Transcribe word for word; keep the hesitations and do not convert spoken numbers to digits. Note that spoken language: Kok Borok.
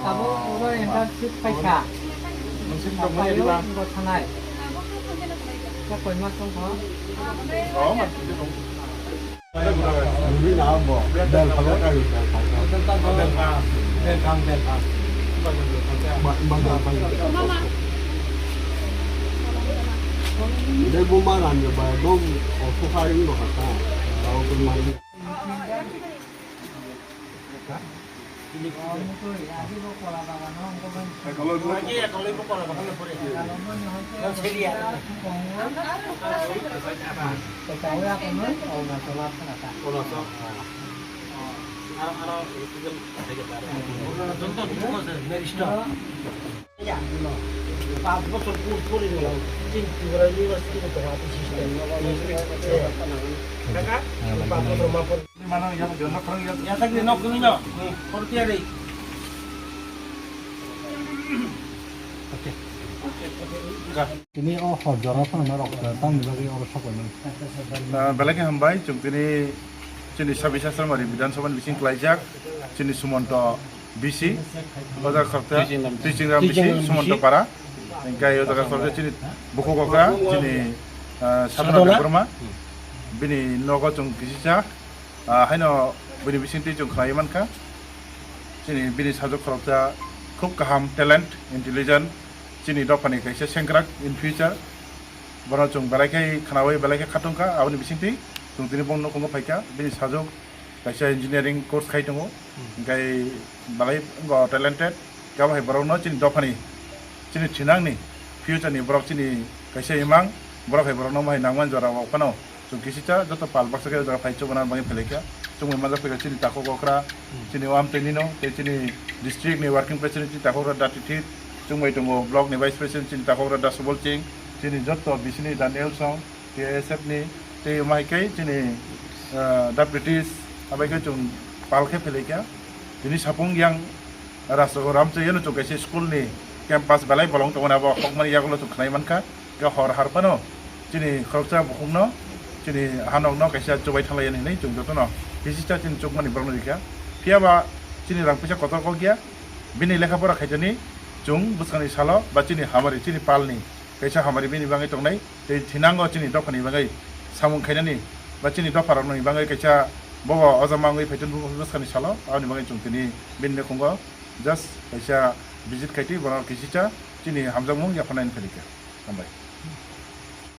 Tabuk oro internship paikha. Paio bo thanai. Khe koi mas wngkha? Dai buma ranja bai dom osukhai wngkha ta. Tao tong mani. Paanch bochor course pori rwla, chini Tripura University ni tongo ati system. Kaka, paanch bochor ma pori. Yatak ni nok ni no, pori tiyari. Tini o hor jora phano norok tamni bagwi oro sokoimani. Ah, belai khe hambai, chwng tini chini Sabis Asramari Bidhan Sabha ni bising klaijak, chini Sumonto B C, o jaga khoroksa, Twijing Ram B C. Twijing Ram B C, Twijing Ram B C. Sumonto para. Hingke o jaga khoroksa chini bukhuk okra, chini, ah, Sadhana Sadhana. Debbarma. Bini nogo chwng kisisa, ah, haino bini bisingtwi chwng khlaiwi mankha. Chini bini sajwk khoroksa khub kaham, talent, intelligent, chini dophani kaisa sengkrak in future. Bono chwng belai khe khnaui belai khe khatungkha, aboni bisingtwi chwng tini bongni nukhungo phaikha, bini sajwk kaisa engineering course khai tongo, hingkhai belai wngkha talented, kebo hai borokno chini dophani, chini thinangni future ni borok chini kaisa imang, borok hai borokno mohai nangmani jora o phano chwng kisisa joto pal baksa khe o jaga phai chubana bagwi phelaikha, chumui manjak phaikha chini takhuk okra, chini o amtwinino tei chini district ni working president chini takhuk okra Dati Thit, chumui tongo block ni vice president chini takhuk okra Dasubol Ching, chini joto bisini Daniel Song, T S F ni tei omo hai khe chini, ah, da British abai khe chwng pal khe phelaikha. Tini sapung yang Rajnagar Ramchayano chwng kaisa school ni campus belai bolong tongmani abo kokmani yagulo chwng khnai mankha. Khe hor har phano chini khoroksa bukhukno chini hanokno kaisa chubai thanglaiya hinwi chwng jotono hisisa chini chukmani borokno rikha. Phiyaba chini rang puisa kotor kok ya bini lekha pora khaitani chwng bwskangni salo ba chini hamari chini palni kaisa hamari bini bagwi tongnai. Tei thinango chini dophani bagwi samung khainani ba chini dopharokni bagwi kaisa bobo o jama wngwi phaitoni bwskangni salo, aboni bagwi chwng tini bini nukhungo just kaisa visit khaitwi bono kisisa chini hamjakmung yapharnani phaikha. Hambai.